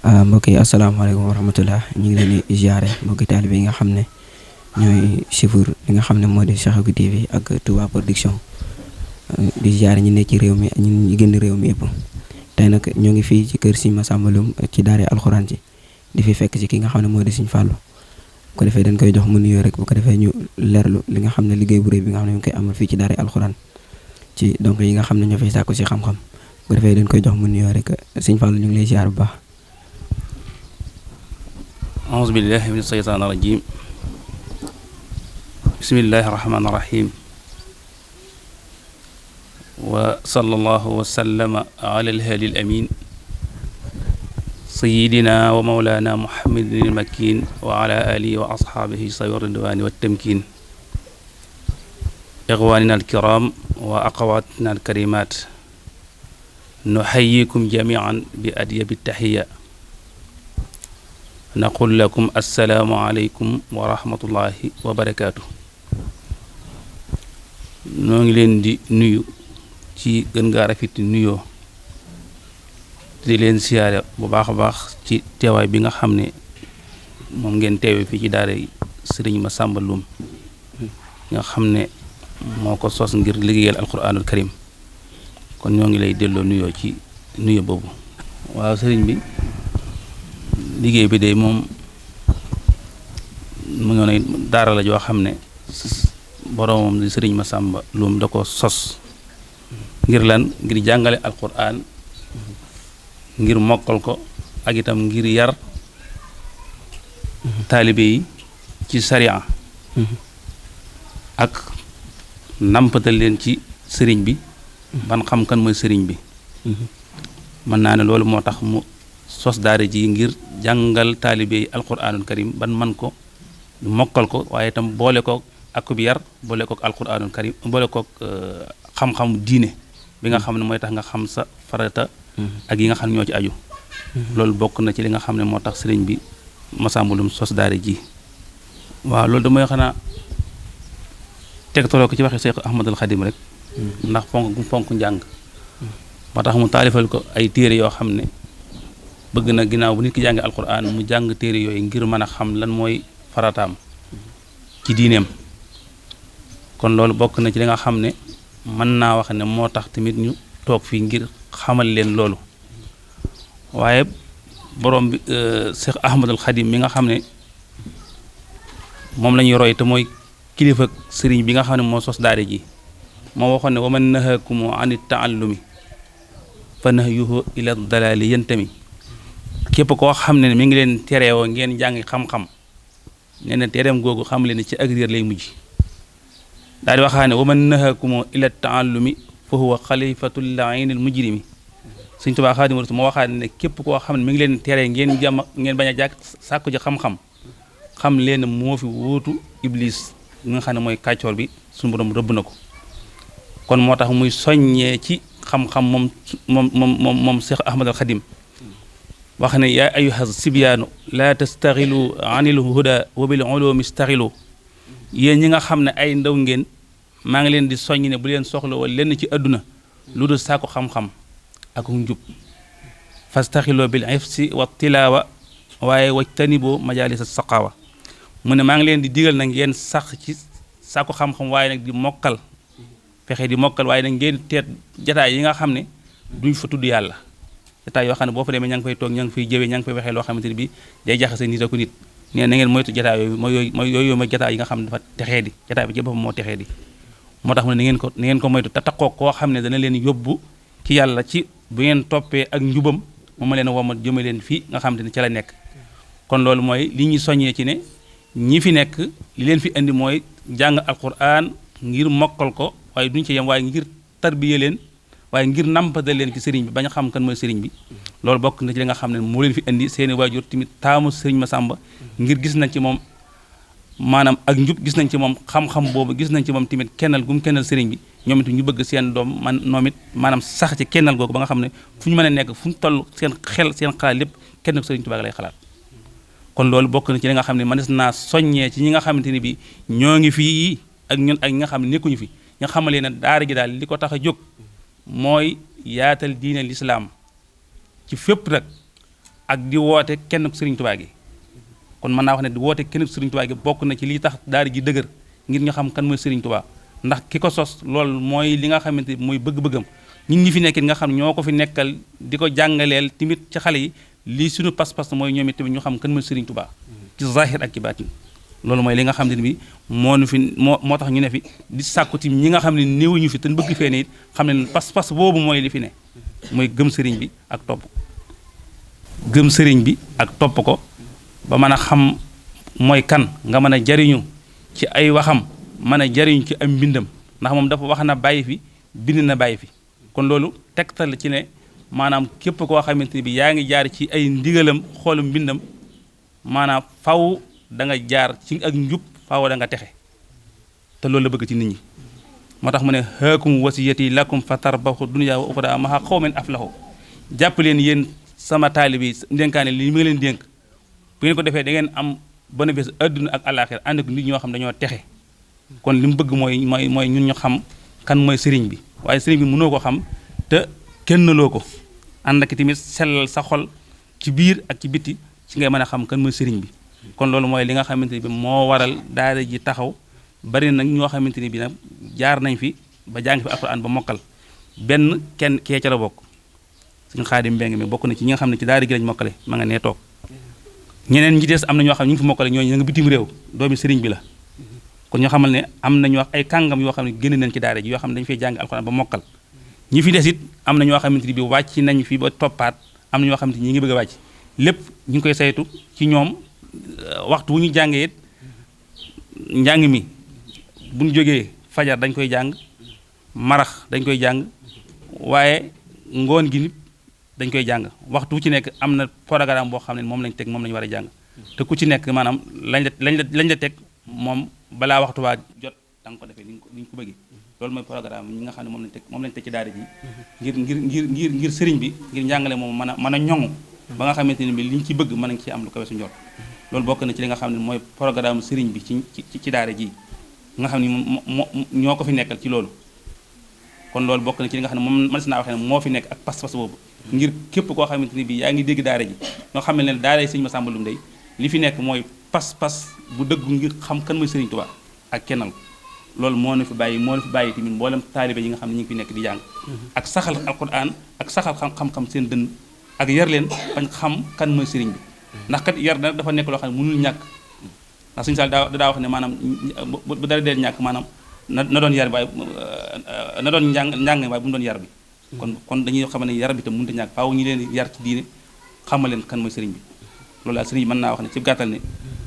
mbokk yi asalaamaaleykum wa rahmatulah ñu ngi leen di ziare mbokki taalibe yi nga xam ne ñooy suivre li nga xam ne moo di Cheikh Gui TV ak Touba Production di ziare ñu ne ci réew mi ñu génn réew mi yëpp. tey nag ñoo ngi fii ci kër Serigne Massamba Loum ci daara alxuraan ci di fi fekk ci ki nga xam ne moo di Serigne Fallou bu ko defee dañ koy jox mu nuyoo rek bu ko defee ñu leerlu li nga xam ne liggéey bu rëy bi nga xam ne ñu ngi koy amal fii ci daara alxuraan ci donc yi nga xam ne ñoo fay sàkku si xam-xam bu ko defee dañ koy jox mu nuyoo rek Serigne Fallou ñu ngi lay ziar bu baax. auzu billahi min asheytaan irajim bismillahi irrahmani irrahim wa sallallahu wa sallama ala alhaadi alamin sayidina wa maulana muhammadin almakin wa ala alihi wa ashaabihi sawi ridwani wattamkin ixwanina alkiram wa aqawatina alkarimat nuxayikum jamian bi adyabi taxiya naqul lakum assalaamu aleykum wa rahmatullahi wa barakaatu. noo ngi leen di nuyu ci gën gaa rafeti nuyoo di leen siyaare bu baax a baax ci teewaay bi nga xam ne moom ngeen teewe fii ci daara Sëriñ Massamba Loum nga xam ne moo ko sos ngir liggéeyal alquranul karim kon ñoo ngi lay delloo nuyoo ci nuyoo boobu. waaw sëriñ bi liggéey bi de moom mu ngi ne daara la joo xam ne boroomam di Sëriñ Massamba Loum da ko sos ngir lan ngir jàngale alquran ngir mokkal ko ak itam ngir yar taalibe yi ci sariya ak nampatal leen ci sëriñ bi ban xam kan mooy sëriñ bi mën naa ne loolu moo tax mu sos daara ji ngir jàngal taalibe yi alquranul karim ban man ko mokkal ko waaye itam boole ko ak bi yar boole ko alquranul karim boole ko xam-xamu diine bi nga xam ne mooy tax nga xam sa farata ak yi nga xam ne ñoo ci aju loolu bokk na ci li nga xam ne moo tax sëriñ bi Massamba Loum sos daara ji. waaw loolu damay xanaa tegtaloo ko ci waxi Cheikh Ahmadul Xadim rek ndax fonk njàng moo tax mu taalifal ko ay téere yoo xam ne bëgg na ginnaaw bu nit ki jàngi alquran mu jàng téere yooyu ngir mën a xam lan mooy farataam ci diineem kon loolu bokk na ci li nga xam ne mën naa wax ne moo tax tamit ñu toog fii ngir xamal leen loolu waaye borom bi Cheikh Ahmadul Xadim mi nga xam ne moom la ñuy roy te mooy kilifa sëriñ bi nga xam ne moo sos daara ji moo waxoon ne wa man nahakumu an taallumi fa nahyuhu ila dalali yantami képp koo xam ne mi ngi leen tereewoo ngeen jàngi xam-xam nee na tereem googu xam leen ci ak réer lay mujj daal di waxaa ne wa man nahakumu ila taallumi fa huwa xalifatul lainil mujrimi Sëñ Tuubaa Xaadimu Rasuul moo waxaa ne képp koo xam ne mi ngi leen teree ngeen bañ a jàkk sàkku ji xam-xam xam leen moo fi wóotu iblis mi nga xam ne mooy kàccoor bi suñu borom rëbb na ko kon moo tax muy soññee ci xam-xam moom Cheikh Ahmadul Xadim wax ne yaa ayyuha sibyaanu laa tastaxilu anil huda wa bil ulumi staxilu yéen ñi nga xam ne ay ndaw ngeen maa ngi leen di soññ ne bu leen soxla wala lenn ci àdduna lu dul saako xam-xam ak njub fastaxiloo bil ifsi wa tilaawa waaye wajtaniboo majalisa saqaawa mu ne maa ngi leen di digal nag ngeen sax ci saako xam-xam waaye nag di mokkal fexe di mokkal waaye nag ngeen teet jataay yi nga xam ne duñ fa tudd yàlla jataay yoo xam ne boo fa demee ña ngi fay toog ña ngi fay jëwee ña ngi fay waxee loo xamante ne bi day jaxase nit ak nit nee na ngeen moytu jataay yooyu mooy jataay yi nga xam ne dafa texee di jataay bi ci boppam moo texee di moo tax mu ne ni ngeen ko moytu te taxoo koo xam ne dana leen yóbbu ci yàlla ci bu ngeen toppee ak njubam moom ma leen womat jëme leen fii nga xamante ne ca la nekk kon loolu mooy li ñuy soññee ci ne ñi fi nekk li leen fi indi mooy jàng alquran ngir mokkal ko waaye duñ ci yem waaye ngir tarbiye leen waaye ngir nampatal leen ci sëriñ bi bañ a xam kan mooy sëriñ bi loolu bokk na ci li nga xam ne moo leen fi indi seeni waajur tamit taamu sëriñ Massamba ngir gis nañ ci moom maanaam ak njub gis nañ ci moom xam-xam boobu gis nañ ci moom tamit kennal gu mu kennal sëriñ bi ñoom it ñu bëgg seen doom ñoom it maanaam sax ci kennal googu ba nga xam ne fu ñu mën a nekk fu ñu toll seen xel seen xalaat lépp kenn ko sëriñ Tuubaa lay xalaat kon loolu bokk na ci li nga xam ne mënees naa soññee ci ñi nga xamante ni bi ñoo ngi fii ak ñun ak ñi nga xam ne nekkuñu fi nga xamalee ne daara ji daal li ko tax a jóg mooy yaatal diine lislaam ci fépp nag ak di woote kenn ku Sëriñ Tuubaa gi kon mën naa wax ne di woote kenn ku Sëriñ Tuubaa gi bokk na ci liy tax daara ji dëgër ngir ñu xam kan mooy Sëriñ Tuubaa ndax ki ko sos loolu mooy li nga xamante mooy bëgg-bëggam ñun ñi fi nekkit nga xam ñoo ko fi nekkal di ko jàngaleel tamit ci xale yi lii suñu pas-pas mooy ñoom it tamit ñu xam kan mooy Sëriñ Tuubaa ci zahir ak ci baatin loolu mooy li nga xam ne bi moo tax ñu ne fi di sàkku ci ñi nga xam ne néewuñu fi te bëgg fee ne it xam ne pas-pas boobu mooy li fi ne mooy gëm sëriñ bi ak topp gëm sëriñ bi ak topp ko ba mën a xam mooy kan nga mën a jariñu ci ay waxam mën a jariñu ci am mbindam ndax moom dafa wax na bàyyi fi bind na bàyyi fi kon loolu tegtal ci ne maanaam képp koo xamante ne bi yaa ngi jaar ci ay ndigalam xoolum mbindam maanaam faw da nga jaar ci ak njub faw da nga texe te loolu la bëgg ci nit ñi moo tax mu ne haakum wasiyati lakum fa tarbaxu dunya wa uxra maha qawmin aflahu jàpp leen yéen sama taalibe yi ndénkaane li ma leen dénk bu ngeen ko defee da ngeen am bénéfice adduna ak àllaaxira ànd ak nit ñoo xam dañoo texe kon li mu bëgg mooy ñun ñu xam kan mooy sëriñ bi waaye sëriñ bi mënoo ko xam te kenn loo ko ànd ak tamit sellal sa xol ci biir ak ci bitti ci ngay mën a xam kan mooy sëriñ bi kon loolu mooy li nga xamante ne bi moo waral daara ji taxaw bari nag ñoo xamante ne bi nag jaar nañ fi ba jàng fi alxuraan ba mokkal benn kenn kee ca la bokk suñu Xaadim Mbeng mi bokk na ci ñi nga xam ne ci daara gi lañ mokkale ma nga nee toog ñeneen ñi des am na ñoo xam ne ñu ngi fi mokkale ñooñu nga bitim réew doomi sëriñ bi la kon ñoo xamal ne am na ñu wax ay kàngam yoo xam ne génn nañ ci daara ji yoo xam ne dañu fay jàng alxuraan ba mokkal ñi fi des it am na ñoo xamante ni bi wàcc nañ fi ba toppaat am na ñoo xamante ni ñi ngi bëgg a wàcc lépp ñu ngi koy saytu ci ñoom waxtu wu ñu jàngee it njàng mi bu ñu jógee fajar dañ koy jàng marax dañ koy jàng waaye ngoon gi nit dañ koy jàng waxtu wu ci nekk am na programme boo xam ne moom lañ teg moom la ñu war a jàng te ku ci nekk maanaam lañ la teg moom balaa waxtu waa jot da nga ko defee ni ñu ko bëggee loolu mooy programme ñi nga xam ne moom lañ teg ci daara ji ngir sëriñ bi ngir njàngale moom mën a ñoŋu ba nga xamante ne bi liñ ci bëgg mën nañ ci am lu kawe su njort loolu bokk na ci li nga xam ne mooy programme sëriñ bi ci daara ji nga xam ne ñoo ko fi nekkal ci loolu kon loolu bokk na ci li nga xam ne moom mën si naa waxee ne moo fi nekk ak pas-pas boobu ngir képp koo xamante ne bi yaa ngi dégg daara ji nga xam ne daara yi sëñ Massamba Loum day li fi nekk mooy pas-pas bu dëggu ngir xam kan mooy Sëriñ Tuubaa ak kennal loolu moo na fi bàyyi tamit mboolem taalibe yi nga xam ne ñu ngi fi nekk di jàng ak saxal alquran ak saxal xam-xam seen dënn ak yar leen bañ xam kan mooy sëriñ bi ndax kat yar nag dafa nekk loo xam ne mënul ñàkk ndax suñu saal daa wax ne maanaam bu dara dee ñàkk maanaam na doon yar bi waaye na doon njàng waaye bu mu doon yar bi kon dañuy xam ne yar bi tam mënut a ñàkk faaw ñu leen yar ci diine xamal leen kan mooy sëriñ bi loolu daal sëriñ bi mën naa wax ne ci gàttal ne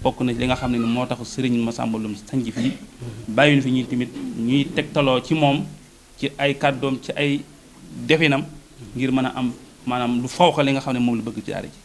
bokk na li nga xam ne moo tax sëriñ Massamba Loum sañc fii bàyyi ñu fi ñuy tamit ñuy tegtaloo ci moom ci ay kàddoom ci ay definam ngir mën a am maanaam lu fawxa li nga xam ne moom la bëgg ci daara ji